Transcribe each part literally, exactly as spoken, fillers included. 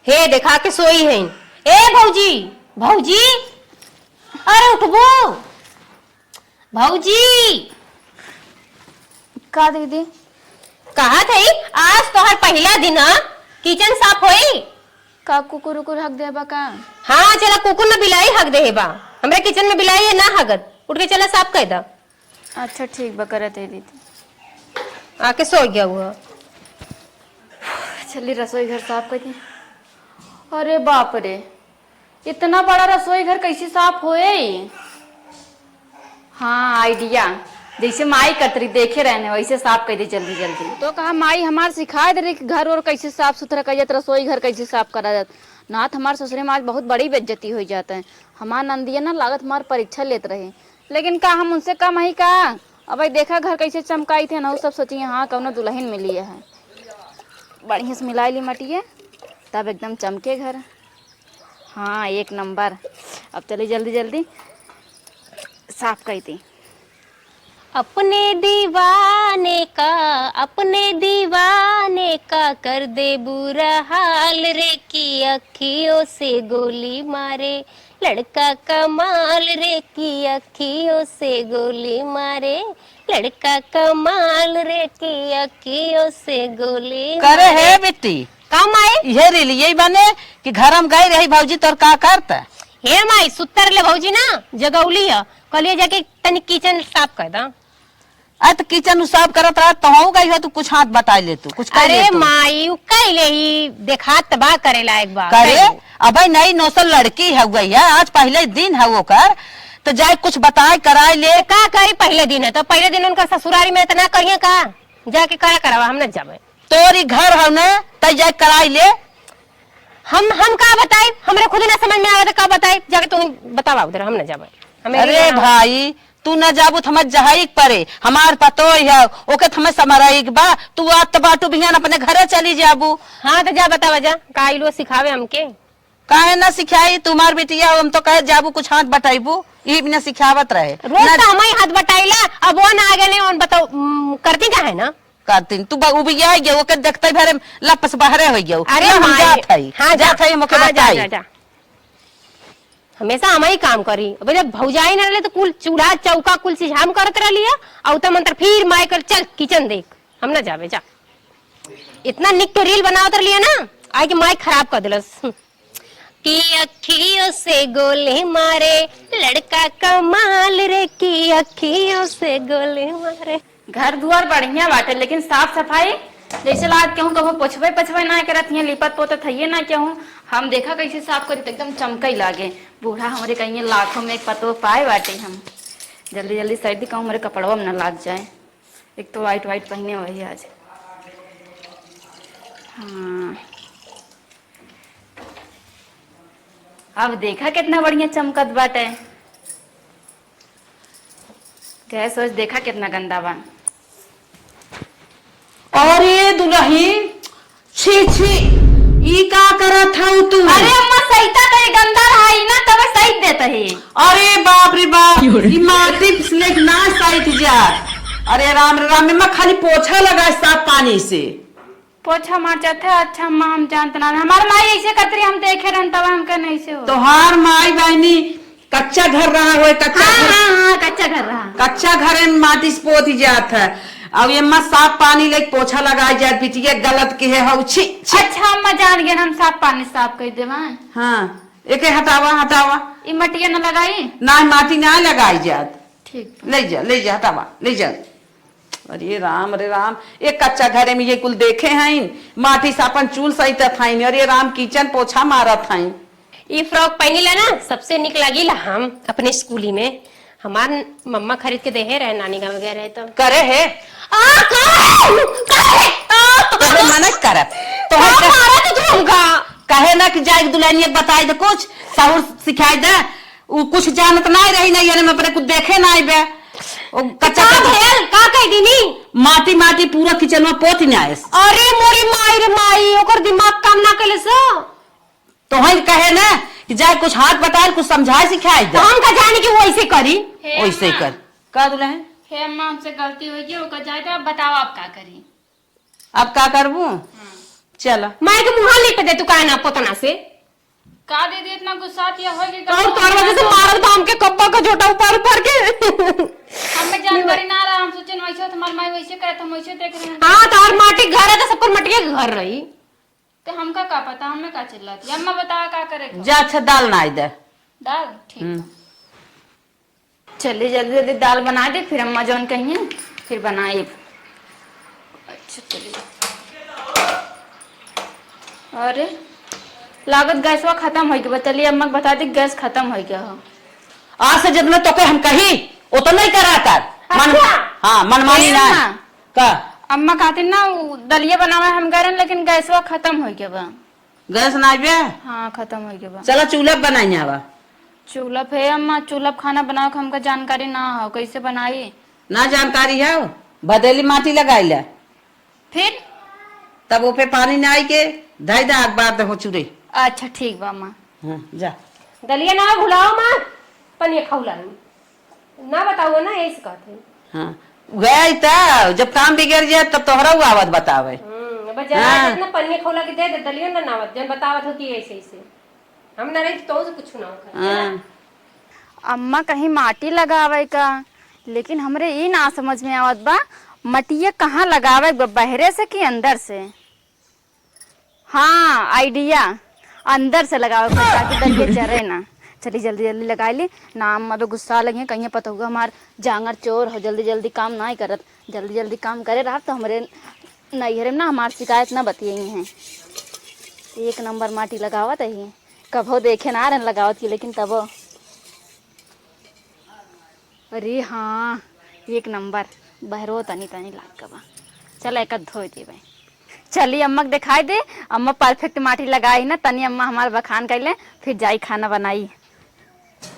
हे देखा के सोई है। ए भौजी, भौजी, अरे उठबो भौजी। का दीदी? कहा थई, आज तोहर पहिला दिन ह, किचन साफ होई? का कुकुर उकुर हक देबा का? हाँ, चला कुकुर न बिलाई हक देहे बा। हमरे किचन में बिलाई है ना हगत, उठ के चला साफ कर दा। अच्छा ठीक बा, करत है दीदी। आके सो गया हुआ। चली रसोई घर साफ कर दी। अरे बाप रे, इतना बड़ा रसोई घर कैसे साफ होए? हाँ, आइडिया। जैसे माई करत रही, देखे रहने, वैसे साफ कर दी जल्दी जल्दी। तो कहा माई हमार सिखाए दे रही कि घर और कैसे साफ सुथरा कइल जात, रसोई घर कैसे साफ करा जात। ना तो हमार ससुरे में आज बहुत बड़ी बेइज्जती हो जात है। हमार नंदिया ना लागत हमार परीक्षा लेत रहे, लेकिन का हम उनसे कम हई का? अब भाई देखा घर कैसे चमकाई थे ना, उ सब सोचिए हाँ कौनो दुल्हन मिली है। बढ़िया से मिलाई ली मटिए, तब एकदम चमके घर। हाँ, एक नंबर। अब चली जल्दी जल्दी साफ कर दी। अपने दीवाने का, अपने दीवाने का कर दे बुरा हाल रे, कि अखियों से गोली मारे लड़का कमाल रे, कि अखियों से गोली मारे लड़का कमाल रे, कि अखियों से गोली करे मारे। हे बेटी, का माई? इहे रेलिये बने कि घर में गई रही भौजी तोर का करत? हे माई, सुत्तर ले भौजी ना जगौली ह, कहलिए जाके तनी किचन साफ कर दा। आ त किचन उ साफ करत रहा, तोहू गई हो, तू कुछ हाथ बटाई ले, तू कुछ कर ले अरे तू। माई, उ कई ले ही देखात बा करे लायक बा, करे, कई ले। अबे नई नौसल लड़की है गई है, आज पहले दिन है ओकर, तो जाए कुछ बताए कराए ले। तो का करी, पहले दिन है तो पहले दिन उनका ससुरारी में इतना करिए का, जाके करा करावा, हम न जावे। तोरी घर हौ न, तै जाए कराई ले। हम, हम का बताई, हमरे खुद ना समझ में आवे तो का बताई, जाके तू बतावा उधर, हम ना जावे। हमें अरे नहीं भाई, तू ना जाबू त हमार जहाई के परे, हमार पतोह है, ओके त हमें समराई के बा, तू आत बाटू बिहान अपने घरे चली जाबू। हाँ तो जा बतावा जा, का आइलो सिखावे हमके। काहे ना सिखाई, तुम्हार बिटिया हो, हम तो कहे जाबू कुछ हाथ बटाइबू, ई बिना सिखावत रहे। रोज ना तो हम ही हाथ बटाइला, अब वो ना आगे नहीं, उन बताओ, उम, करती का है ना? करतीन। तू ब-, उबिया गयो, ओके देखते भरे लपस बहरे हो गयो। अरे ले, हम माई। जात हई, हाँ, जा। जात हई, हम ओके हाँ, जा, बताई। जा, जा। हमेशा हम ही काम करी। अब जब भौजाई न रहले तो कुल चूल्हा चौका कुल चीज हम करत रहली है। और तो मंत्र फिर माई कर, "चल किचन देख, हम ना जावे, जा।" इतना निक तो रील बनावत रहली है ना, आई के माई खराब कर दिलस। कि अखियों से गोली मारे, लड़का कमाल रे, कि अखियों से गोली मारे। घर दुआर बढ़िया बाटे, लेकिन साफ सफाई जैसे लागत केहू कबो पोछबे पछबे ना करत हियाँ, लिपत पोतत हइये ना केहू। हम देखा कैसे साफ करी त एकदम चमकई लागे। बूढ़ा हमरे कहिए लाखों में एक पतोह पाए बाटे हम। जल्दी जल्दी सैर दी कहूँ हमरे कपड़वा में ना लाग जाए। एक तो वाइट वाइट पहिने वही आज। हाँ। अब देखा कितना बढ़िया चमकत बाटे। गैस वैस देखा कितना गंदा बा। अरे दुलही, छी, छी, ई का करत हऊ तू? अरे अम्मा, सहिता तो ये गंदा रहा, ई ना तब सहित देत है। अरे बाप रे बाप, क्यों रे? ई माटी पिसले के ना सहित जात। अरे राम रे राम, एमा खाली पोछा लगाए साफ पानी से। पोछा मार जात है। अच्छा अम्मा, हम जानत ना, हमार माई ऐसे करत रही, हम देखे रहन तब हमके नहीं से हो। तोहार माई बहनी कच्चा घर रहा होए, कच्चा हाँ, घर। हाँ, हाँ, कच्चा घर रहा। कच्चा घर में माटी से पोती जात है। अब ये मत साफ पानी लेके पोछा लगाई जात, बिटिया गलत के है, हऊ, छी, छी। अच्छा अम्मा, जान गए, हम साफ पानी साफ कर देवा। हाँ, एके हटावा, हटावा। ई मटिया न लगाई? ना, माटी ना लगाई जात। ठीक बा। ले जा, ले जा, हटावा, ले जा। अरे राम, अरे राम, एक कच्चा घरे में ये कुल देखे हईन, माटी से अपन चूल सहितत हईन, अरे राम, किचन पोछा मारत हईन। ई फ्रॉक पहनी ला ना, सबसे निक लागी ला हम अपने स्कूली में। हमार मम्मा खरीद के देहे रहे, नानी गाँव गए रहे तो। करे है? आ, का है? का है? आ! अरे मना करत। तो का है का? मारा तू हमका? कहे ना कि जाए दुल्हनिया के बताई दे कुछ, सहूर सिखाई दे। उ कुछ जानत नाई रही, नहीं, अरे, मैं अपने कुछ देखे नाई बे। ओ, कच्चा का कच्चा भेल? का कह दीनी? माटी, माटी पूरा किचन में पोत ही ना आएस। अरे मोरी माई रे माई, ओकर दिमाग काम ना कइले सो। तो हम कहे ना कि जाए कुछ हाथ बटाए, कुछ समझाए सिखाए दे। तो हम का जाने कि वो ऐसे करी? हे वैसे अम्मा। कर। का दुल्हन? हे अम्मा, हमसे गलती हो गई, ओकर जाए तो अब बताओ आप का करी? अब का करबू? हाँ। चला। माई के मुँहा लिप दे तू काहे ना पोतना से। का दीदी इतना गुस्सा किया हो कि और तोर वजह से मारत बा हमके कब्बा का झोटा ऊपर ऊपर के। हमें जानकारी ना रहा, हम सोचन वैसे हो तुम्हार माई वैसे करे, हम वैसे देख रहे हैं। हाँ, तोहर माटी घर है तो सबकर मटिया के घर रही। तो हमका का पता, हमें का चिल्लाती? अम्मा बतावा का करे के? जा, अच्छा दाल नाई दे। दाल? ठीक हम्म। बा। चलिए जल्दी जल्दी दाल बनाइ दे, फिर अम्मा जौन कहिहैं फिर बनाइब। अच्छा चलिए। अरे लागत गैसवा खतम होइ गवा। चलिए अम्मा के बताइ दे गैस खतम होइ गवा हो। आज से जितना तोके हम कही उतना ही करा कर। मन-, अच्छा। हाँ, मनमानी ए ना। अम्मा। का? अम्मा कहती ना उ दलिया बनावे हम गए रहन लेकिन गैसवा खतम होइ गवा। गैस ना आवे? हाँ, खतम होइ गवा। चला चूल्हा बनाई आवा। चूल्हा पे अम्मा, चूल्हा पे खाना बनावे के हमका जानकारी ना हो, कैसे बनाई? ना जानकारी है, भदेली माटी लगाई ले। फिर? तब ओपे पानी ना आई के, धई दे अखबार दे हो चुरे। अच्छा, ठीक बा अम्मा। हाँ, जा। दलिया ना भुलाओ माँ, पनिया खौला। ना बताओ ना, यही से कहत है। हाँ, गए त जब काम बिगड़ जाए तब तोहरा उ आवत बतावे। हम्म, अब जरा हाँ। जितना पनिया खौला के दे दे, दलियो ना नावत, जन बतावत होती है ऐसे ऐसे। हम ना रही तो से कुछ ना होता। हाँ। अम्मा कहीं माटी लगावे का, लेकिन हमरे ई ना समझ में आवत बा, मटिया कहाँ लगावे बा, बहरे से कि अंदर से? हाँ, idea। अंदर से लगावे के पड़ी, ताकि दलिया जरे ना। चली, जल्दी, जल्दी लगाई ली। ना अम्मा बे गुस्सा लगे, कहीं पतोहुआ हमार जांगर चोर हो, जल्दी, जल्दी काम नाहीं करत। जल्दी, जल्दी काम करे रहब, तो हमरे नैहरे में ना हमार शिकायत ना बतियई हैं। एक नंबर माटी लगावत ही, कभो देखे ना रहन लगावत की, लेकिन तबो अरे हाँ, एक नंबर। बहरो तनी तनी लाग बा। चल, एक धोए देबे। चली, अम्मा के देखाई दे। अम्मा perfect माटी लगाई ना, तनी अम्मा हमार बखान कइले, फिर जाई खाना बनाई।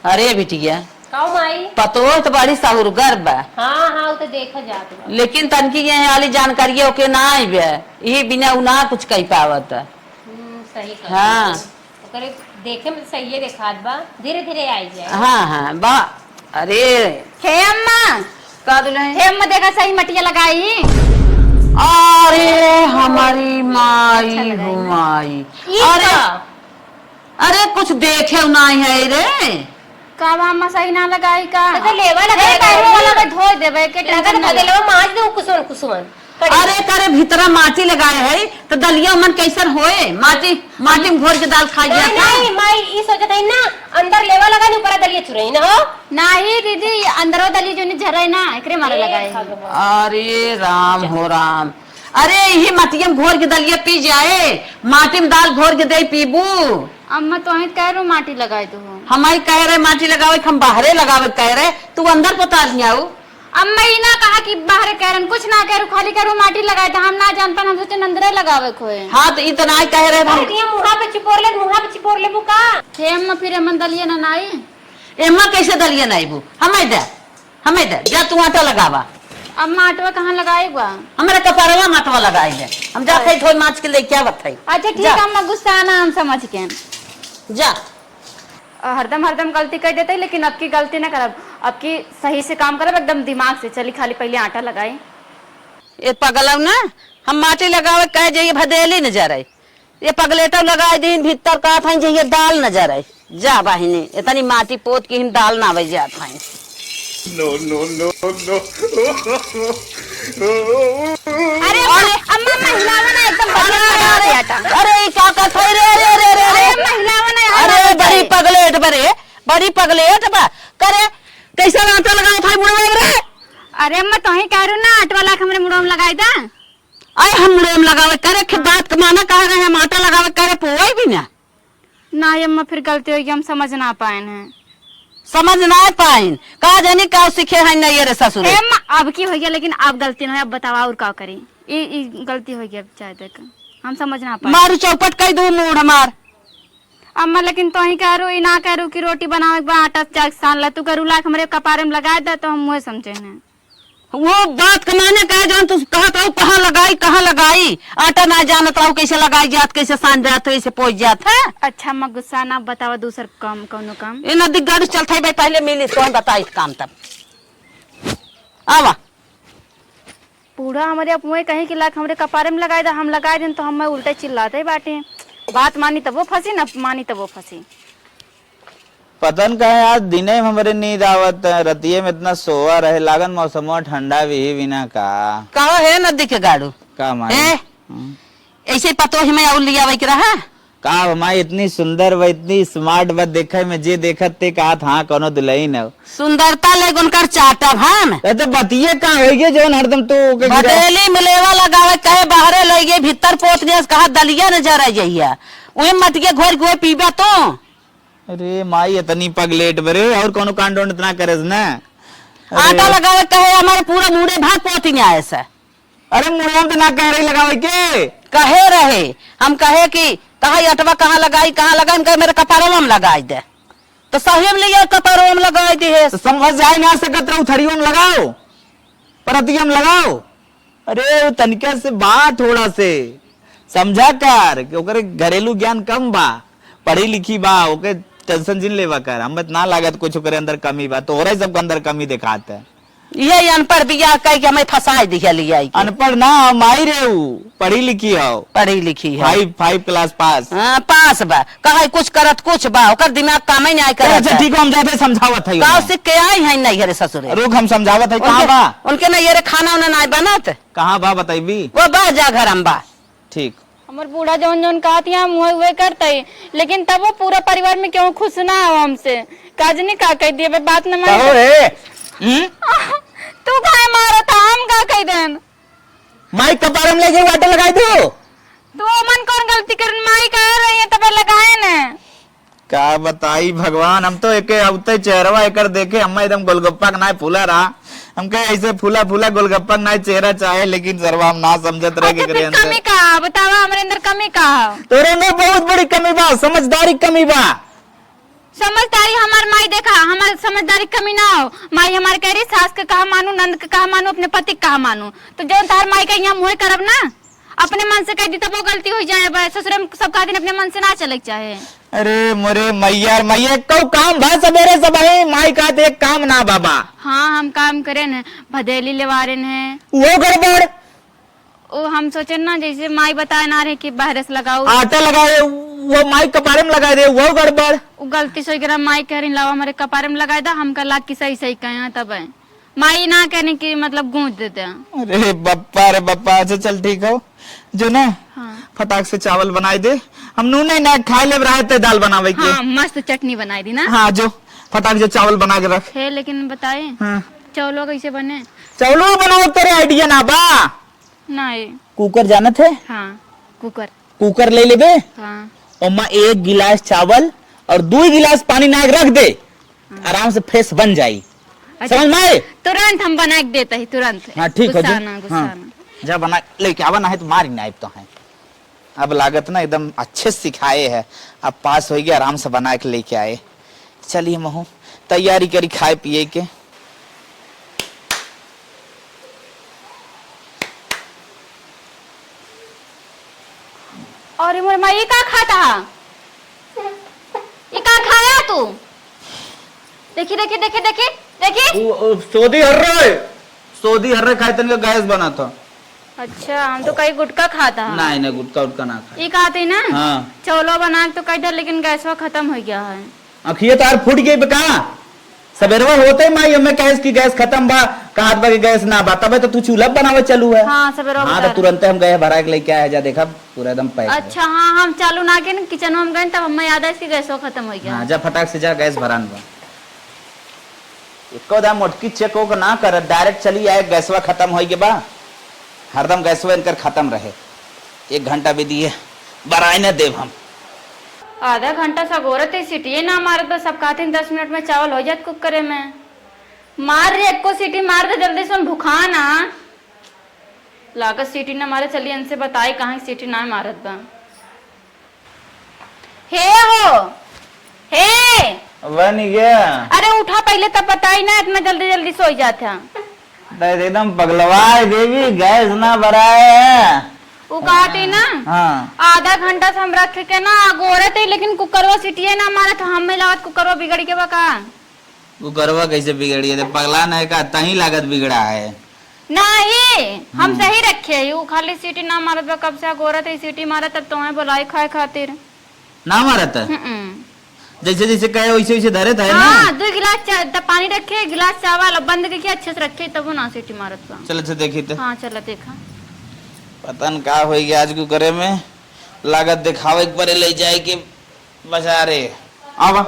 अरे बिटिया, काऊ माई? पतोह तो बड़ी साहुरगर बा। हाँ, हाँ, उ तो देखा जात बा। लेकिन तनकी ये वाली जानकारी ओके ना आई बे, यही बिना उ ना कुछ कह पावत। हम्म, सही कहा। हाँ। ओकरे देखे में सहिए देखात बा, धीरे धीरे आई जाए। हाँ, हाँ, बा-, अरे। हे अम्मा। का दुल्हन? हे अम्मा, देखा सही मटिया लगाई। अरे, हमारी माई अच्छा लगाई हो ना। माई। ई अरे, का? अरे, कुछ देखे नाई है रे। का बा अम्मा, सही ना लगाई का? तो लेवा लगा ए, दे। पैरो वाला के धोए देबे, के लगा tension दे, ना ले। बदलवा माज दे, कुसुमन, कुसुमन। कड़ी। अरे करे भीतरा माटी लगाए है तो दलिया मन कैसन होए? माटी, माटी में घोर के दाल खा गया नहीं, था। नहीं, माई ई सोचत है ना, अंदर लेवा लगा नहीं, ऊपर दलिया चुरई ना हो। नहीं दीदी, अंदरो दलिया जो नहीं झरे ना, एकरे मारे ए लगाए। भगवान। अरे राम हो राम, अरे यही मटिया में घोर के दलिया पी जाए, माटी में दाल घोर के दे पीबू। अम्मा तो ही कह रो माटी लगाए तो हो। हम ही कह रहे माटी लगावे, हम बाहरे लगावे कह रहे, तू अंदर पता नहीं आऊ। अम्मा ई ना कहा कि बाहरे कह रहन, कुछ ना कह रहू, खाली कह रहू माटी लगाए, तो हम ना जानतन, हम सोचे अंदरे लगावे खोए। हाँ, तो ई तो ना कह रहे हम। अरे, ये मुँहा पे चिपोर ले, मुँहा पे चिपोर लेबू का? हे अम्मा, फिर अमन दलिया ना नाई। एम्मा कैसे दलिया नाईबू? हमें दे, हमें दे, जा तू आटा लगावा। अम्मा, आटवा कहाँ लगाए बा? हमारे कपारवा में आटवा लगाए दे, हम जाते ही धोई माँज के लेके आवत है। अच्छा, ठीक जा। है, अम्मा, गुस्सा ना, हम समझ के। जा। अ, हरदम, हरदम गलती कर देते, लेकिन अब की गलती ना करब। अब की सही से काम करब, एकदम दिमाग से। चली, खाली पहले आटा लगाई। ए पगलऊ ना, हम माटी लगावे कहे जइए भदेली न जरे। ए पगलेटऊ लगाई दीन भीतर, कहत हईं जइए दाल न जरे। जा बहिनी, इतनी माटी पोत के हम दाल नावे जात हईं। No, no, no, no। अरे, अरे, अम्मा, अम्मा, हिलावा ना, एकदम बढ़िया से लगावा आटा। अरे, ई का कहत है रे, रे, रे, रे, रे? अरे, अम्मा, हिलावा ना, अरे, हिलावा बड़ी जाए। पगलेट बरे, बड़ी पगलेट बा। करे, कैसे आटा लगावत है मुड़वा रे? अरे, अम्मा, तोही कह रहू ना, आटा वाला के हमरे मुड़वा में लगाई दा। अरे, हम मुड़वा में लगावे, करे, के बात के माना, कहा रहे, हम आटा लगावे, करे, पोवाई भी ना। ना अम्मा, फिर गलती होइ गई, हम समझ ना पाएन हैं। समझ ना पाएन? का जानी का सीखे हैं ना ये रे ससुर। ए अम्मा, अब की होइ गया, लेकिन अब गलती ना होइ, अब बतावा और का करी? ई, ई गलती होइ गया, अब चाहे देख, हम समझ ना पाएन। मारू चौपट कई दू मूड़ हमार। अम्मा, लेकिन तोही कह रू, ई ना कह रू कि रोटी बनावे के बाद आटा चाक सान ला, तू कह रू लाख हमरे कपारे में लगाए दे, तो हम मुँहे समझे हैं। वो बात के माने का है, जौन तू कहत रहू, कहाँ लगाई, कहाँ लगाई? आटा ना जानत रहू, कैसे लगाई जात, कैसे सान जात, कैसे पोंछ जात है? अच्छा, अम्मा गुस्सा ना, बतावा दूसर काम, कौनो काम। ए नदी गाड़ी चलत है भाई, पहले मिली, तो बताई काम तब। आवा। बूढ़ा हमरे अब मुँहे कहीं कि लाख हमरे कपारे में लगाए दा, हम लगाए देन तो हम उल्टे चिल्लाते बाटे। बात मानी तबो फंसी, न मानी तबो फंसी। पता न काहे आज दिने में हमरे नींद आवत, रतिये में इतना सोवा रहे, लागन मौसमवा ठंडा भी ही बिना का। कहो हे नदी के गाड़ू। का माई? ए? हम्म। ऐसे पतोही में और लियावे के रहा? का हो माई, इतनी सुंदर बा, इतनी smart बा, देखे में जे देखत ते कहत हाँ कौनो दुल्हन हो। सुंदरता ले उनकर चाटब हम। ए तो बतिये का होइगे जौन हरदम तू ओके गिरा- बदेली मिलेवा लगावे कहे बाहरे लइगे भीतर पोत दिया कहा दलिया न जरा जइया। उहे मटिया घोर के उहे पीबा तू। अरे माई, इतनी पगलेट बरे, और कौनो कांड उंड ना करेस ना। अरे। आटा लगावे कहे, हमारे पूरा मुड़े भर पोती में आए से। अरे, मुड़वा में तो ना कह रही लगावे के। कहे रहे, हम कहे कि कहा, "ये अटवा कहाँ लगाई, कहाँ लगाई?" हम कहे, "मेरे कपारवा में लगाई दे।" तो सही में लिया कपारवा में लगाई दे है। तो समझ जाए ना सकत रहो, थरियो में लगाओ, परतिया में लगाओ। अरे, वो तनिका से बा, थोड़ा से समझा कर कि ओकरे घरेलू ज्ञान कम बा, पढ़ी लिखी बा, ओके tension जिन लेवा कर, हमें ना लागत कुछ ओकरे अंदर कमी बा, तोहरा ही सबके अंदर कमी देखात है। ये अनपढ़ बिया कह के हमें फंसाए दिया लिया के। अनपढ़ ना, माई रे ऊ, पढ़ी लिखी हो। पढ़ी लिखी है। Five, five class पास। हाँ, पास बा। कहे कुछ करत कुछ बा, ओकर दिमाग कामे नहीं अच्छा, करत है। ठीक हो, हम जाते समझावत है का उन्हें। सीख के आई है नहीं रे ससुरे? रुक, हम समझावत है, कहाँ उनके, बा? उनके नहीं रे खाना उन्हें नहीं बनत। कहाँ बा, बताइबी? वो बा जा घर में बा। ठीक। हमर बूढ़ा जौन जौन कहत है, हम उहे उहे करतई, लेकिन तब वो पूरा परिवार में केहू खुश ना हो हमसे। काजनी का कह दिए, बे बात न मान कहो रे। हम्म? तू काहे मारत है, हम का कह देन? माई कपारे में लेके वाटर लगाई दो। तू मन कौन गलती करन, माई कह रही है तब लगाए न। का बताई भगवान, हम तो एके अवते चेहरवा एकर देखे, हम्मा एकदम गोलगप्पा के नाय फूला रहा। हमके ऐसे फूला फूला गोलगप्पा के नाय चेहरा चाहे, लेकिन सरवा हम ना समझत रहे अच्छा, के फिर अंदर। कमी का? बतावा, हमरे अंदर कमी का है? तोरे अंदर बहुत बड़ी कमी बा, समझदारी कमी बा। समझदारी हमार माई देखा, हमार समझदारी कमी ना हो। माई हमार कह रही, "सास के कहा मानू, नंद के कहा मानू, अपने पति के कहा मानू।" तो जो तार माई का यहाँ मुँह करब ना, अपने मन से कह दी तब वो गलती हो जाए। अब ससुरे में सब कहते अपने मन से ना चले के चाहे। अरे मोरे मैया रे मैया, कौ काम भा सबेरे सबही माई कहत एक काम ना बाबा। हाँ, हम काम करे न, भदेली लेवारे न है। वो गड़बड़। ओ हम सोचे ना, जैसे माई बताए ना रहे कि बाहर से लगाओ। आटा लगाए, वो माई कपारे में लगाए दे, वो गड़बड़। वो गलती से हो गया, माई कह रही लाओ हमारे कपारे में लगाए दा, हमका लाग कि सही सही कहे हैं तब है। माई ना कहने की मतलब गूंज देते हैं। अरे बप्पा रे बप्पा, अच्छा चल ठीक हो, जो ना हाँ। फटाक से चावल बनाए दे, हम नून नहीं ना खाए ले रहा ते दाल बनावे के। हाँ, मस्त चटनी बनाई दी ना। हाँ, जो फटाक से चावल बना के रख। है, लेकिन बताए हाँ। चावलो कैसे बने? चावलो बनाओ, तेरे idea ना बा? नहीं। कुकर जानत है? हाँ, कुकर। कुकर ले लेबे, हाँ। ओमा एक गिलास चावल और दो गिलास पानी नाग रख दे, हाँ। आराम से fresh बन जाई। अच्छा, समझ में आए? तुरंत हम बना के देते हैं, तुरंत। हाँ, ठीक हो, गुस्सा जो। ना, गुस्सा हाँ। ना। जा बना लेके आवा, ना है तो मारी ना तो है। अब लागत ना एकदम अच्छे से सिखाए है, अब पास हो गया, आराम से बना के लेके आए। चलिए महू तैयारी करी खाए पिए के। अरे मोर माई, ई का खाता हा? ई का खाया तू? देखी, देखी, देखी, देखी, देखी। उ, उ, सोदी हर रहे, सोदी हर रहे खाए तनिका गैस बना था। अच्छा, हम तो कई गुटखा खाता हा। नहीं, नहीं, गुटखा उटखा ना खाए। ई कहते ना, हाँ। चौलो बना के तो कह दे, लेकिन गैसवा खत्म हो गया है। अखिए तार फूट गई बे का? सबेरवा होते माई हमें कहेस कि गैस खत्म बा, कहत बा कि गैस ना बा, तबे तो तू चूल्हा बनावे चालू है। हाँ, सबेरवा हाँ, बता तो रहे। तुरंते हम गैस भरा के लेके आए, जा देखा पूरा एकदम पैक है। अच्छा, हाँ, हम चालू ना के किचन में हम गए तब हमें याद आइस कि गैसवा खत्म हो गया। हाँ, जा फटाक से जा, गैस भरान बा। एको दाम मोटकी चेक ओक ना कर, direct चली आए, गैसवा खत्म होई के बा, हरदम गैसवा इनकर खत्म रहे। एक घंटा भी दिए, बराए न देब हम। आधा घंटा से अगोरत ही सीटिए ना मारत बा, सब कहते हैं दस मिनट में चावल हो जात कुकरे में। मार रे, एको सीटी मार दे जल्दी से, भुखान आ। लागत सीटी ना मारे, चलिए इनसे बताए कहाँ की सीटी ना मारत बा। हे हो, हे। बन गया। अरे उठा पहले, तब बताई ना, इतना जल्दी जल्दी सोई जात है। तो एकदम पगलवाए देवी, गैस ना भराए है। उ कहती ना, हाँ। आधा घंटा से हम रख के ना अगोरत ही, लेकिन कुकरवा सीटिए ना मारत, हम में लागत कुकरवा बिगड़ के बा का? कुकरवा कैसे बिगड़ी है? पगला नहीं का, तहीं लागत बिगड़ा है। नाही, हम हम्म। सही रखे ही, उ खाली सीटी ना मारत बा, कब से अगोरत है सीटी मारत, तब तोहे बोलाई खाए खातिर। ना मारत है? हम्म। जैसे जैसे कहे वैसे वैसे धरे था ना? हाँ, दो गिलास चा-, तब पानी रखे, गिलास चावल, अब बंद करके अच्छे से रखे, तब वो ना सीटी मारत बा। चल अच्छा देखी तो। हाँ, चला देखा। पता न का होई गया आज कुकरे में, लागत दिखावे के परे ले जाए के बाजारे। आवा।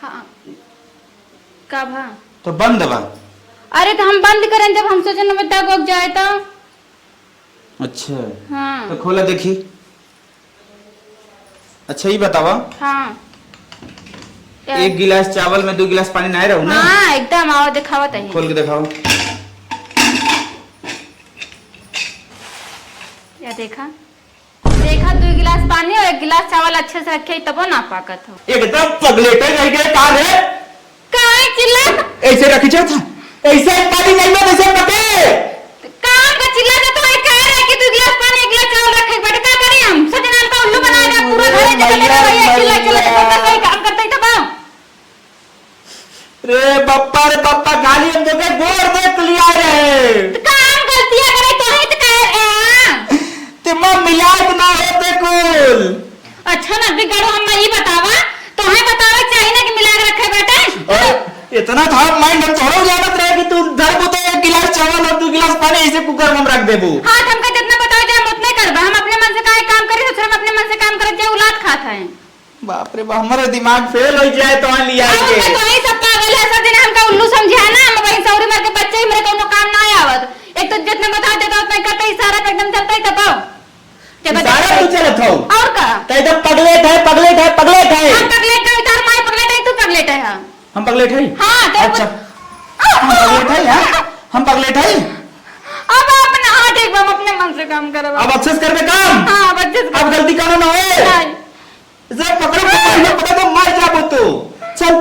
हाँ। का भा? तो बंद बा। अरे तो हम बंद करें जब हम सोचन में दाग उग जाए तो। अच्छा। हाँ। तो खोला देखी। अच्छा ये बतावा। हाँ। क्या? एक गिलास चावल में दो गिलास पानी नाय रहू ना? हाँ, एकदम। आवा दिखावा तही। खोल के दिखावा। या देखा, देखा, दो गिलास पानी और एक गिलास चावल अच्छे से रखे, तबो ना पाकत हो। एकदम पगलेटे रह गए का रे? काहे चिल्ला? ऐसे रख जा था, ऐसे पानी नहीं बा, ऐसे पके। काम का चिल्ला के तो है, कह रहे कि दो गिलास पानी, एक गिलास चावल रखे, बट का करी हम? सत्यनारायण का उल्लू बनाए रहा, पूरा घर है, जगह मैया, लगा रही है, चिल्ला, चिल्ला, मैया। चिल्ला, सही काम करते ही तो बा। रे बप्पा रे बप्पा, खाली हम तोके गोर देख लिया रे। तो का हम गलतियां करे, तोहे तो कहे रहे हैं। ते माँ मिलाए तो ना होते कुल। अच्छा ना बिगड़ो, हम ई बतावा, तोहे बतावे चाहिए ना कि मिला के रखे बाटे। अरे, इतना था माइंड हम थोड़ा जानत रहे कि तू धरबू तो एक गिलास चावल और दो गिलास पानी ऐसे कुकर में रख देबू। हाँ, तो हमका जितना बतावे जाए हम उतने करबा। हम अपने मन से काहे काम करी, ससुर में अपने मन से काम करत जाए, औलाद खात है। बाप रे बाप, हमारा दिमाग फेल हो जाए तो लिया अब के। हमका तो यही सब पागल है, सब दिन हमका उल्लू समझे है ना, हम वही सौरी मर के बच्चे ही मेरे कोनो काम ना आवत। एक तो जितना बता देता उतना करते, इशारा पे एकदम चलता ही तब आओ। ते बता इशारा दे। तू चलत हो? और का? ते तो पगलेट है, पगलेट है, पगलेट है। हम पगलेट है, तार माई पगलेट है, तू पगलेट है, हाँ। हम पगलेट है? हाँ, ते अच्छा। कुछ हम पगलेट है, हाँ? हम पगलेट है? अब अपना, हाँ, ठीक बा, हम अपने मन से काम करब। अब अच्छे से करबे काम? हाँ, अब अच्छे से अब करब। गलती कोनो ना होए। नहीं। इसे पकड़ो, पकड़ो, इन्हें पकड़ के मर जाबो तू। चल।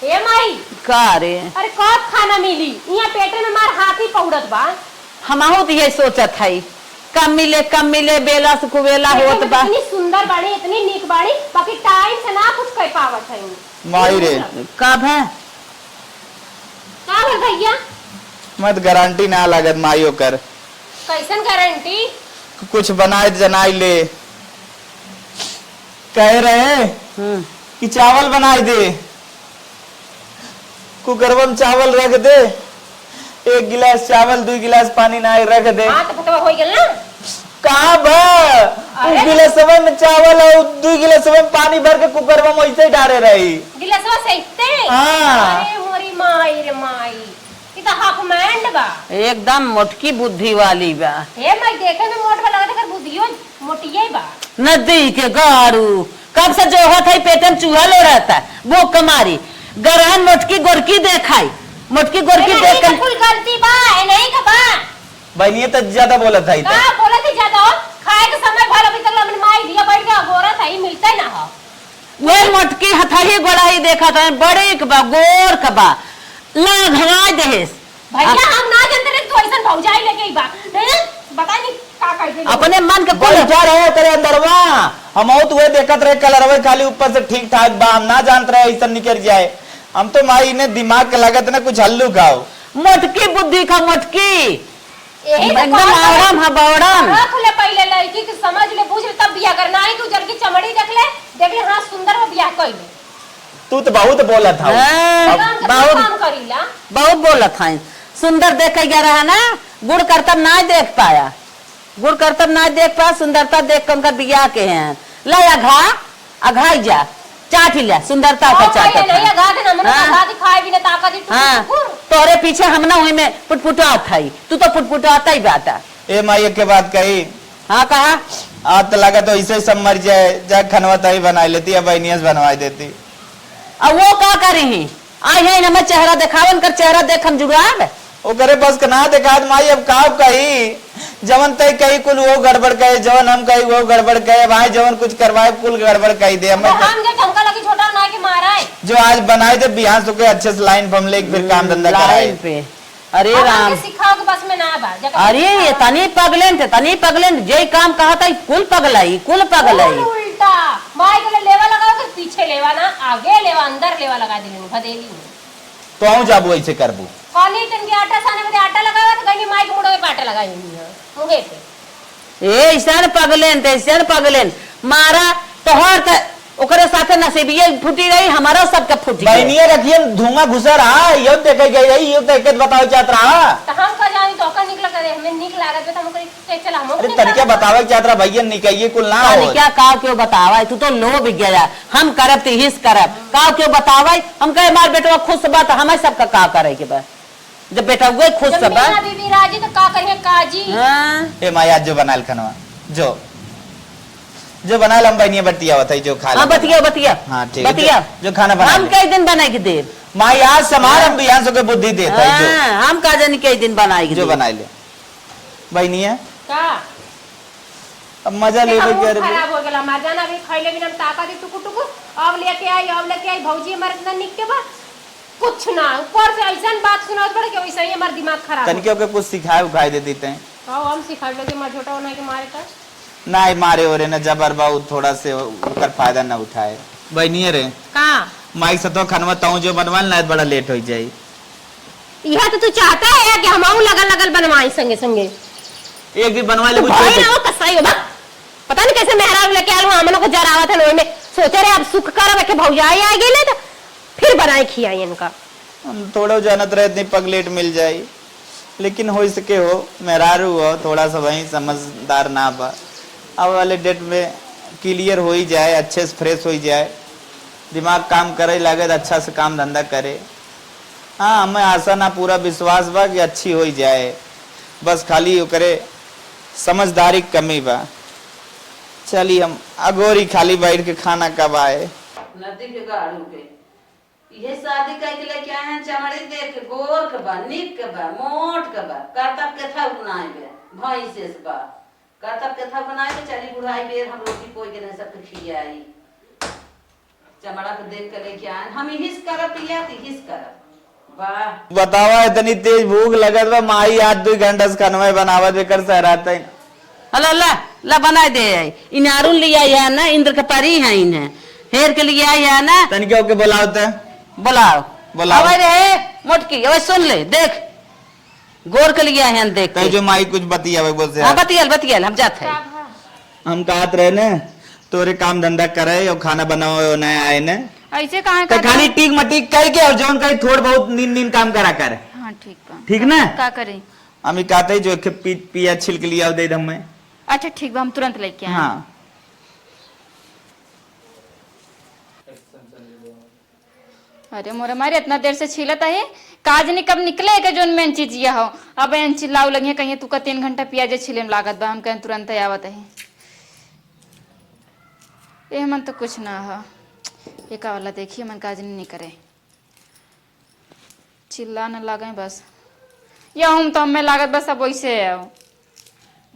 ए माई। का रे? अरे कब खाना मिली? इहाँ पेटे में मार हाथी पौड़त बा। हमहू तो ये सोचत हई, कब मिले, कब मिले, बेला से कुबेला होत बा। इतनी सुंदर बाड़ी, इतनी नीक बाड़ी, बाकी टाइम से ना कुछ कर पावत है। माई रे। का भा? का भा भैया? मत गारंटी ना लागत माई ओकर। कैसन गारंटी? कुछ बनाए जनाई ले। कहे रहे हम्म। कि चावल बनाए दे, कुकरवा में चावल रख दे, एक गिलास चावल, दुई गिलास पानी ना रख दे। हाँ, तो फतवा हो गल ना। कहाँ बा? अरे। उ गिलासवा में चावल और दुई गिलासवा में पानी भर के कुकरवा में वैसे ही डारे रही। गिलासवा से इतने? हाँ। अरे मोरी माई रे माई। ई त हाफ मैंड बा। एकदम मोटकी बुद्धि वाली बा। हे माई, देखे में मोट बा, लागत एकर बुद्धियो मोटिये बा। नदी के गाड़ू, कब से जोहत है, पेटन चूहा लोड़त है, भूख के मारी। गरहन मोटकी गोरकी देखाई, मोटकी गोरकी ए, देख नहीं के तो कुल गलती बा, ए, नहीं के बा। बहनिए तो ज्यादा बोलत है ई तो। का बोलत है ज्यादा? खाए के समय भर अभी तक हमन माई दिया बैठ के अगोरत है, ई मिलते ना हो। वे मोटकी हथही गोड़ाई देखत है, बड़े के बा, गोर के बा, लाघवा देहेस। भैया, आ- हम ना जानते रहे तू ऐसन भौजाई लेके ही बा। हैं? बता नहीं का कर दे। अपने मन के कुल बैठा रहे ओकरे अंदरवा। हम और तो वे देखत रहे कलरवे खाली ऊपर से ठीक ठाक बा, हम ना जानत रहे ऐसन निकल जाए। हम तो माई ने दिमाग के लागत ना कुछ हल्लू खाओ। मोटकी बुद्धि का मोटकी। यही तो एकदम बात है। आवड़म है, बौड़म। रख ले पहले लड़की के, समझ ले, बूझ ले, तब बियाह कर। नाही तू जल की चमड़ी देख ले, देख ले, हाँ, सुंदर हो, बियाह कर ले। तू तो बहुत बोलत हऊ। हाँ, अब काम के बहुत, काम करीला। बहुत बोलत हई। सुंदर देखे गया रहा ना, गुण करतब ना देख पाया, गुण करतब ना देख पाया, सुंदरता देख के उनका बियाह के हैं। ला या घा, अघाई जा, चाट ही लिया, सुंदरता का हाँ, चाट खाई है, नहीं, अघा के ना, मने हाँ। अघा के खाए बिना ताकत ही टुकुर हाँ, टुकुर। तोरे पीछे हम ना वही में पुटपुटात हई, तू तो पुटपुटात ही बाटा। ए माई, एक के बात कही। हाँ, कहा। आज तो लगा तो ऐसे ही सब मर जाए, जा खनवा तही बनाई लेती, अब बहनिया से बनवाई देती। अब वो का करी ही? आई है, इनमें चेहरा देखावन कर, चेहरा देख हम जुड़ाब। ओकरे बस के ना देखात माई, अब का कही? जवन तय कही कुल वो गड़बड़ कहे, जवन हम कही वो गड़बड़ कहे। भाई जवन कुछ करवाए कुल गड़बड़ कही दे। हम तो हम जो झमका लगी छोटा ना के मारा है। जो आज बनाए दे बिहान सुके अच्छे से लाइन पे हम लेके फिर काम धंधा कराए। लाइन पे। अरे अब राम। हमके सिखाओ के बस में ना बा, जकर अरे सिखाओ। ये तनी पगलेंट, तनी पगलेंट, जे काम कहत है कुल पगलाई, कुल पगलाई। कुल उल्टा। माई के लिए लेवा लगाओ तो पीछे लेवा ना, आगे लेवा, अंदर लेवा लगा देली हूँ, भदेली हूँ। तो आऊँ जाबू, ऐसे करबू। कहनी तनके आटा साने बदे आटा लगावा, तो कहनी माई के मुड़वे पे आटा लगाई हुई है, मुँहे पे। ए, ऐसन पगलेन, तैसन पगलेन, मारा तोहर त ओकरे साथे नसीबिये फूटी रही, हमारा सबके फूटी रही। बहनिया रखियन धुआं घुसा रहा, यो देखे गई रही, यो देखे बतावे चाहत रहा। तो हम का जानी, तो ओकर निक लगत रहे, हमें निक लागत बा, तो हम ओकरे के चला, हम अरे ओकरे तनिका चला। बतावे के चाहत रहा भैया, निकाइए कुल ना हो। तनिका का क्यों बतावा, तू तो लोभ गया, हम करब त हिस करब, का क्यों बतावा, हम कहे हमार बेटवा खुश बा त हमें सबका का करे के बा, जब बेटवा खुश जब बा। मीना बीबी राजी तो का करिए काजी। हाँ। ए माई, आज जो बनायल खनवा, जो, जो बनायल हम बहनिया बतियावत है, जो खा हाँ, ले। बतिया, बतिया। हाँ, ठीक है, बतिया। जो, जो खाना बना हम ले। कई दिन बनाई के देब? माई, आज समार हम बिहान सो के बुद्धि देत है, जो। हाँ, हम का जानी कई दिन बनाई के जो देब। बनाई ले। बहनिया। का? अब मजा देखा, लेबे के मूड अरे खराब हो गेला हमार, जाना अभी खैले बिना हम ताका दी टुकु टुकु, अब लेके आई, अब लेके आई, भौजी हमारे इतना निक के बा, कुछ ना, ऊपर से ऐसन बात सुनावत बड़े कि वैसे ही हमार दिमाग खराब हो तनिके ओके कुछ सिखाए उखाए दे देते हैं। का हम सिखाए लगे, हमार छोटा होना के मारे का? ना, मारे ओरे ना जबर बा, उ थोड़ा से ओकर फायदा ना उठाए। बहनिए रे। का? माई से तो खनवा तऊ जो बनवाल ना, बड़ा लेट हो जाई। यह तो तू चाहता है कि हम आऊं लगल लगल बनवाई संगे संगे। एक दिन बनवा ले, तो कुछ भाई छोटे। ना वो कसाई हो बा। पता नहीं कैसे मेहरारू लेके आलू, हम लोग को जरावत है, ओई में सोचे रहे अब सुख करब के भौजाई आ गेले तो फिर बनाए खियाई इनका। हम थोड़ा जानत रहे इतनी पगलेट मिल जाई, लेकिन हो सके हो, मेहरारू हो, थोड़ा सा वही समझदार ना बा। अब वाले डेट में क्लियर हो ही जाए, अच्छे से फ्रेश हो ही जाए, दिमाग काम करे लागे तो अच्छा से काम धंधा करे। हाँ, हमें आशा ना पूरा विश्वास बा कि अच्छी हो ही जाए, बस खाली ओकरे समझदारी के कमी बा। चली हम अगोरी खाली बैठ के खाना कब आए। नदी के गाड़ू के इहे शादी कइके लेके आए हैं, चमड़ी देख के गोर के बा, निक के बा, मोट के बा, करतब के था गुनाई बे, भैंसे से बा, करतब के था गुनाई बे, चली बुढ़ाई बेर हम रोटी कोई के नहीं सबके खियाई। चमड़ा के देख के लेके आए, हम इहिस करब पिया, त इहिस करब। वाह। बतावा, इतनी तेज भूख लगत बा, माई आज दो घंटा से खनवे बनावत बेकर सहराते। अला, ला, ला बनाए दे आई। इनारून लिया है ना, इंद्र के परी है इन्हें। हेर के लिए आई है ना। तनिके ओके बुलाओ त। बुलाओ। बुलाओ। अबे रे, मोटकी, अबे सुन ले, देख। गोर के लिए है, देख तै के। जो माई कुछ बतियावे बोल से हाँ, यार। बतियल, बतियल, हम जात है। हम कहत रहे ने, तोरे काम धंधा करे और खाना बनावे और नया आए ने। ऐसे कहाँ तो का खाली काम? टीक मटीक कह के और जौन कहीं थोड़ बहुत नीन नीन काम करा कर। हाँ, ठीक बा। ठीक ना? का करी? हम ई कहते जो एक पी-, पिया छिल के लिया दे दम में। अच्छा, ठीक बा, हम तुरंत लेके आए। हाँ। अरे मोरे मारे, इतना देर से छीलत है, काज नहीं कब निकले के जोन मेन चीज यह हो। अब एन चिल्लाऊ लगिए, कहिए तू का तीन घंटा पियाजे छीले में लागत बा, हम कहें तुरंत आवत है। ए मन तो कुछ ना हो, एका वाला देखिए मन काज नहीं करे। चिल्ला न लागे बस। या हम तो हमें लागत बस अब वैसे है।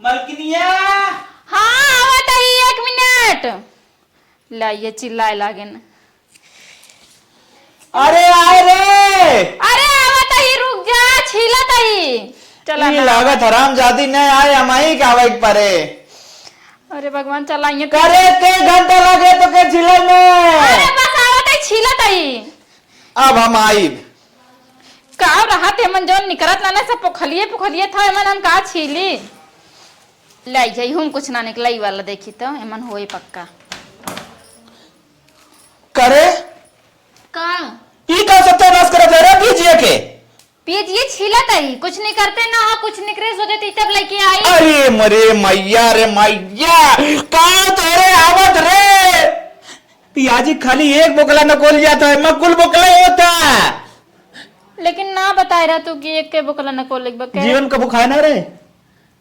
मलकिनिया। हाँ, आवत ही, एक मिनट। ला, ये चिल्लाए लागेन। अरे आए रे। अरे आवत ही, रुक जा, छीलत ही। चला ई ना। लागत हरामजादी न आए, हमही के आवे के परे। अरे भगवान, चला ये तो करे के घंटा लगे तो के छीले में। अरे बस आवत ही, छीलत ही। अब हम आइब। का रहत एमन जौन निकरत ना, ना, सब पोखलिए, पोखलिए था, एमन हम का छीली? ले जाई, हम कुछ ना निकलाई वाला, देखी तो एमन होए पक्का। करे? का? ई का सत्यानाश करत है रे, पीजिए के? पीजिए छीलत है, कुछ नहीं करते ना हो, कुछ निकरे सोचे ती तब लेके आई। अरे मरे मैया रे मैया, का तोरे आवत रे? पियाजी खाली एक बोकला नकोल जाता है, मैं कुल बोकला होता। लेकिन ना बताए रहा तू कि एक के बोकला नकोल एक बके। जीवन कबो खाए ना रहे?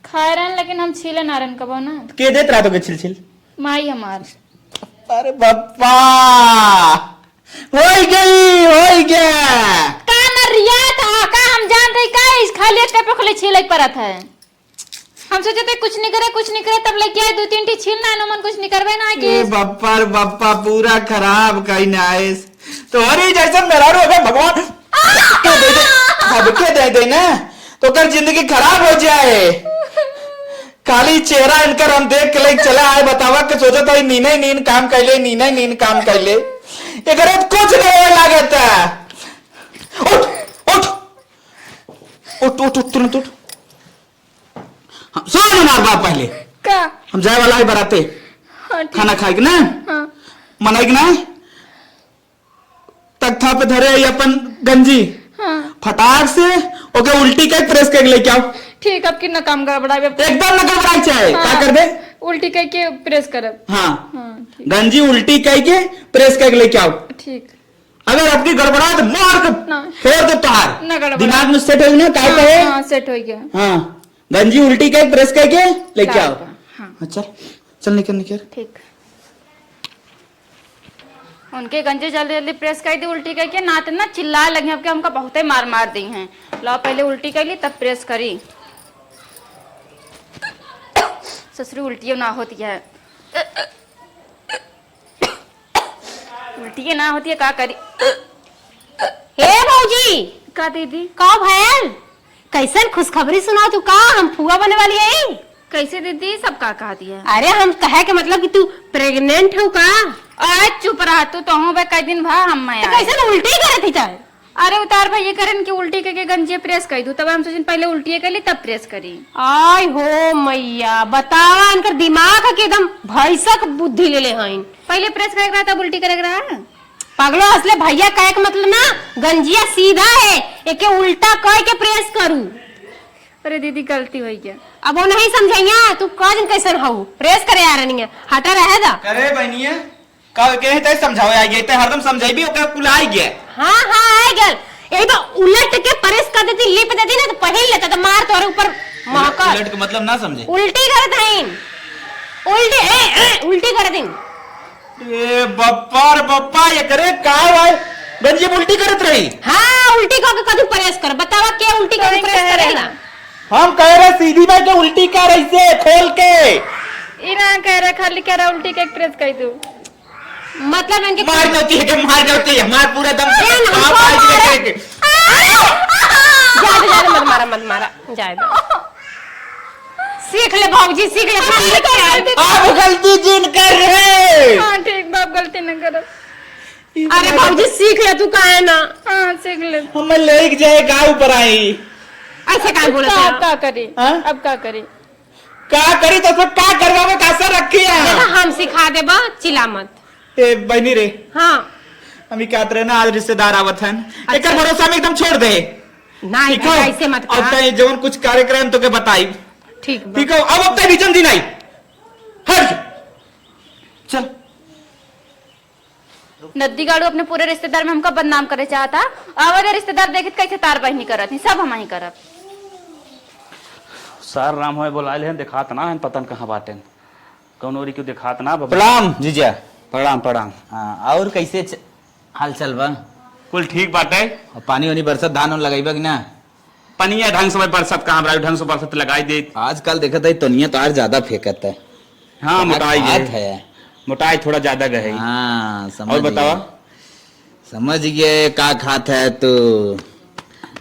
खाए रहन, लेकिन हम छीले ना रहन कबो ना। के देत रहा तो के छिल छिल? माई हमार। अरे बप्पा, होई गई, होई गया। का नरिया था, का हम जानते का इस खाली एक के बोकले छीले परत है? हम सोचे थे कुछ नहीं करे, कुछ नहीं करे, तब लेके आए दो तीन ठी छील ना, नो मन कुछ नहीं करबे ना ए किस। बप्पा रे बप्पा, पूरा खराब कई नाइस। तोहरी जैसन मेहरारू अगर भगवान सबके दे दे, सबके दे दे ना, तो ओकर जिंदगी खराब हो जाए। खाली चेहरा इनकर हम देख के लेके चला आए, बतावा के सोचत है, नीने नीन काम कैले, नीने नीन काम कैले। एकरे तो कुछ नहीं लागत है। उठ, उठ, उठ, उठ, उठ, तुरंत उठ। हाँ, सुन हमार बात पहले। का? हम जाए वाला है बराते। हाँ, ठीक। खाना खाए के ना? हाँ। मनाई के ना? तख्ता पे धरे है अपन गंजी। हाँ। फटाक से ओके उल्टी कइ के प्रेस कइ के लेके आओ। ठीक, अब कितना काम गड़बड़ा, अब एकदम न गड़बड़ाई चाहे, हाँ। का करबे? उल्टी कइ के प्रेस करब। हाँ। हाँ, ठीक। गंजी उल्टी कइ के प्रेस कइ के लेके आओ। ठीक। अगर आपकी गड़बड़ा तो मार के ना। फोड़ दे तोहार। ना गड़बड़ा। दिमाग में सेट हो ना, का हाँ, कहे? हाँ, सेट हो गया। हाँ, गंजी उल्टी कइ के प्रेस कइ के लेके आओ। हाँ। हाँ, चल, चल निकल, निकल। ठीक। उनके गंजी जल्दी जल्दी प्रेस कइ दी उल्टी कइ के, ना तो ना चिल्लाए लगी, अब के हमका बहुते मार मार दी हैं। लाओ पहले उल्टी कइ ली तब प्रेस करी। ससुरी उल्टियों ना होती है, उल्टियों ना होती है, का करी? हे भौजी, का दीदी? का भयल? कैसन खुशखबरी सुनाओ तू, का हम फुआ बने वाली है? कैसे दीदी, सब का कहा दिया? अरे हम कहे के मतलब कि तू प्रेग्नेंट हो का? आज चुप रहा तू, तो हूँ बे, कई दिन भा हम मैं तो आए। कैसन उल्टी करत ही तै? अरे उतार भैया करन की उल्टी के, के गंजिया प्रेस कर दू, तब हम सोचन पहले उल्टिए कर ली तब प्रेस करी। आय हो मैया, बतावा इनकर दिमाग है कि एकदम भैंसक बुद्धि ले ले हईन। पहले प्रेस करे के रहा तब उल्टी करे के रहा। पगलो, असले भैया कहे के मतलब ना, गंजिया सीधा है, एके उल्टा कह के प्रेस करू। अरे दीदी, गलती हो गया। अब वो नहीं समझैया, तू का जन कैसन हऊ, प्रेस करे आ रहनी है, हटा रहे दा। करे बहनिया, का के है तै समझावे आ गया, तै हरदम समझाई भी ओकर कुल आ गया। हाँ, हाँ, आ गया। यही बा उलट के प्रेस कर देती, लिप देती ना तो पहिल लेता तो मार तोरे ऊपर महका। उलट के मतलब ना समझे। उल्टी कर देन। उल्टी, ए, ए, उल्टी कर देन। ए बप्पा रे बप्पा, ये करे का भाई? गंजी में उल्टी करत रही। हाँ, उल्टी कह के कदू प्रेस कर। बतावा के उल्टी कह के सही प्रेस कह रहे करेला? ना। हम कह रहे सीधी बात के उल्टी कर ऐसे खोल के। ई ना कह रहे, खाली कह रहे उल्टी के प्रेस कर दू। मतलब इनके मार दो, ठीक है, मार दो, ठीक है, मार पूरा दम। ए, ना, आप हमको आज मारे। लेकर के। जाए दो, जाए दो, मत मारा, मत मारा, जाए दो। सीख ले भौजी, सीख ले, सीख ले। अब गलती जिन कर रहे। हाँ, ठीक बाप, गलती न करो। अरे भौजी, सीख ले तू, काहे ना? हाँ, सीख ले। हमें लेके जाए गाँव पर आई। ऐसे काहे बोलत का, है? का करी? हाँ? अब का करी? का करी तो सब का करवावे का असर रखी है? देखा, हम सिखा देबा, चिल्ला मत। ए बहनी रे। हाँ। हम ही कहत रहे ना, आज रिश्तेदार आवत हन। अच्छा। एकर भरोसा में एकदम छोड़ दे। नहीं, ठीक हो? ऐसे मत और कहा। तय जवन कुछ कार्यक्रम तो के बताई। ठीक बा। ठीक हो, अब अब तय विजन दिन आई। हट। चल। नद्दी गाड़ू अपने पूरे रिश्तेदार में हमका बदनाम करे चाहता। आवा दे रिश्तेदार देखित कैसे तार बहिनी करत ही, सब हम ही करब। सार राम होए बोलाइल हैं, देखात ना हैं, पता न कहाँ बाटेन। कौन ओरी क्यों देखात ना बबा। प्रणाम जीजा। प्रणाम, प्रणाम। हाँ, और कैसे च-, हाल चाल बा? कुल ठीक बाटे। और पानी वानी बरसत, धान वान लगाइबा कि ना? पनिया ढंग से बरसत कहाँ बा, ढंग से बरसत लगाई देत। आजकल देखत है तनिया तार ज्यादा फेंकत है। हाँ, कहाँ मोटाई खात गए। है? मोटाई थोड़ा ज्यादा गए। हाँ, समझ और बतावा? गए। समझ गए, का खात है तू?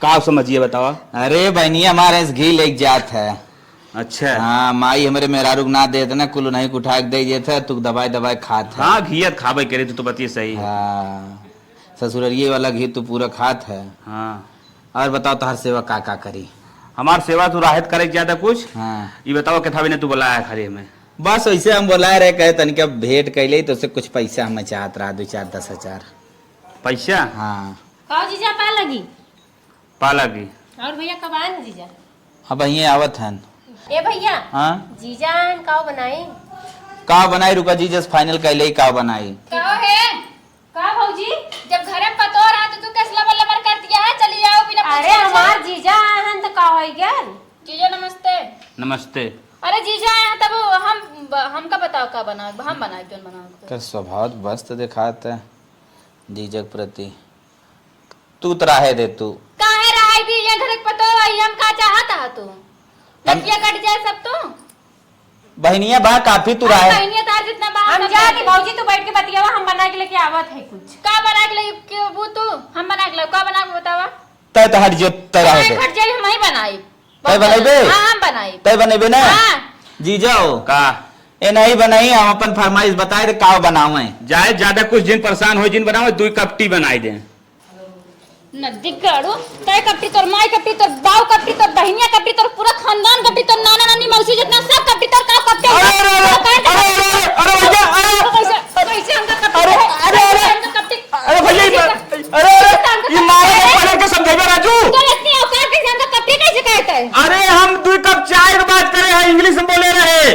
का समझिए बतावा? अरे बहनिया, हमारे से घी लेके जात है। अच्छा। हाँ, माई हमरे मेहरारू के ना देत ना, कुल नहीं उठा के दे देत है, तू दबाए दबाए खात है। हाँ, घियत खाबे करे, तू तो बतिये सही है। हाँ, ससुररिये वाला घी तू पूरा खात है। हाँ। और बताओ, तोहार सेवा का का करी? हमार सेवा तू राहत करे के ज्यादा कुछ। हाँ। ई बताओ, कितना बिना तू बोलाया है खाली हमें? बस वैसे हम बोलाए रहे, कहे तनिका भेंट कैले तो से कुछ पैसा हमें चाहत रहा, दो चार दस हजार। पैसा? हाँ। का जीजा, पा लगी? पा लगी। और भैया कब आन जीजा? अब यहीं आवत हन। ए भैया। हाँ? जीजा आन, काव बनाई? काव बनाई, रुका जीजा से final कैले ही काव बनाई। का है? का भौजी? जब घर में पतोह रहा तो तू कैसे लबर लबर कर दिया है? चली आओ बिना पूछे अरे, उछे। हमार जीजा आए हन तो का होई गल? जीजा नमस्ते। नमस्ते। अरे जीजा आए हैं तब हम, हमका बताओ का बनाओ, हम बनाए जौन बनाओ। कर स्वभाव मस्त दिखात है जीजा के प्रति। तू तो रहे दे तू। काहे रहे दी? ये घर के पतोह है, हम का चाहत है तू? हम नतिया कट जाए सब तो। बहनिया बा काफी तू अरे रहे। बहनिया तार जितना बा हम हम जाती, जाती। भौजी तू बैठ के बतियावा, हम बना के लेके आवत है कुछ। का बना के ले के वो तू? हम बना के ला, का बना के बतावा? तय तो हट जो, तय रहे काहे दे। हट जाई, हम ही बनाई। तय बनैबे? हाँ, हम बनाई। तय बनैबे ना? हाँ। जीजा हो। का? ए नहीं बनाई, हम अपन फरमाइश बताए दे, काव बनावे। जाए ज्यादा कुछ जिन परेशान हो, जिन बनावे, दुई कप टी बनाई दे। नदी गाड़ू, तय कपटी तोर माई कपटी तोर बाऊ कपटी तोर बहिनिया कपटी तोर पूरा खानदान कपटी तोर नाना नानी मौसी जितना सब कपटी तोर का कपटी। अरे, अरे, अरे, अरे, अरे, अरे, भैया, अरे, तो कैसे, कैसे हमका कपटी अरे, है? अरे, अरे, कैसे हमका कपटी? अरे भैया, ये कैसे मा-, अरे, अरे, कैसे हमका ये मारे कपटी को है? पकड़ के समझाइबे राजू। तो इतनी औकात कैसे हमका कपटी कैसे कहते हैं? अरे हम दुई कप चाय के बात करे हैं, इंग्लिश में बोले रहे,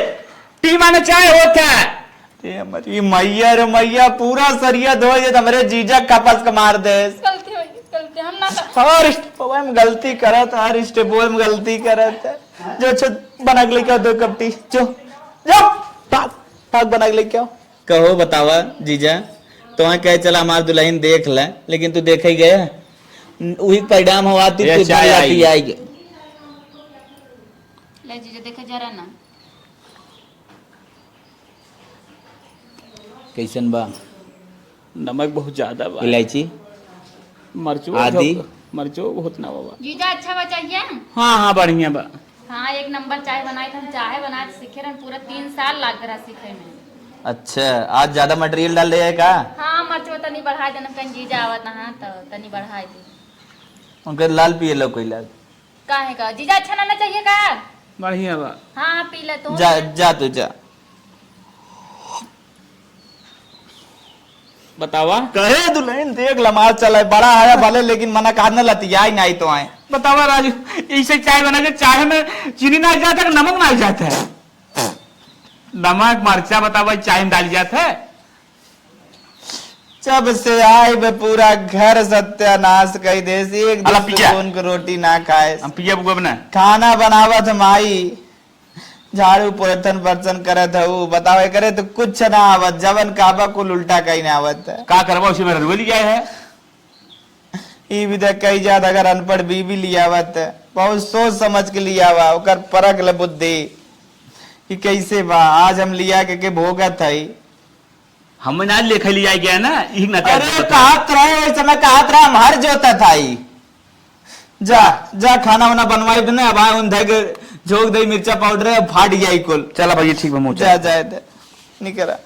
टी माने चाय होता है। ए हमरी मैया रे मैया, पूरा सरिया धोए दे, हमरे जीजा खपस के मार दे। गलती हो गई, गलती, हम ना कर- और स्टेपवा में गलती करत, हर स्टेपवा में गलती करत है। जो छो बना के लेके आओ दो कप टी, जो, जो, भाग, भाग बना के लेके आओ। कहो बतावा जीजा, तोहे कहे चला हमार दुल्हन देख ले, लेकिन तू देखे ही गया, उही परिणाम हो आती, ये तू चाय आई। आई गए। ले जीजा, देखे जरा ना। कैसन बा? नमक बहुत ज्यादा बा। इलायची? मरचो आदि? बहुत, मरचो बहुत ना बाबा। जीजा, अच्छा बा चाहिए? हाँ, हाँ, बढ़िया बा। हाँ, एक नंबर चाय बनाए थे हम, चाय बनाए सीखे रहन, पूरा तीन साल लाग रहा सीखे में। अच्छा, आज ज्यादा मटेरियल डाल रहे हैं का? हाँ, मरचो तनी बढ़ा देना, कहीं जीजा आवत ना, तो तनी बढ़ा दे। उनके लाल पिए लो कोई लाल। काहे का? जीजा, अच्छा ना, ना चाहिए का? बढ़िया बा। हाँ, हाँ, पी ले तू। जा, जा तू, जा। बतावा। कहे दुल्हन देख लमार चले, बड़ा आया भले, लेकिन मना काज न लतियाई नहीं तो आए। बतावा राजू, इसे चाय बना के चाय में चीनी ना जाता है, नमक ना जाता है? नमक मरचा बतावा, चाय में डाल जाता है? जब से आए बे पूरा घर सत्यानाश कई देस, एक अला दिन पिया। सुकून के रोटी ना खाए। हम पिया बुआ बना। खाना बनावत माई, झाड़ू पोछन बर्तन करत हऊ, बताओ एकरे तो कुछ ना आवत, जवन कहबा कुल उल्टा कहीं ना आवत। का करबा, उसी में ररुआ लिया है। ई भी देख कही जात, अगर अनपढ़ बीवी लियावत, बहुत सोच समझ के लियावा, ओकर परख ले बुद्धि कि कैसे बा। आज हम लिया के, के भोगत हई। हम ना लेखे लिया गया ना, ई ना अरे, कहत रहे, वैसे मैं कहत रहा, हम हर जोतत हई। जा, जा, खाना वाना बनवाई दे ना, अब आए उन धै के झोंक दे मिर्चा पाउडर, अब फाट जाई कुल। चला भैया, ठीक बा, मुँह जा, चला। जाए दे, निकरा।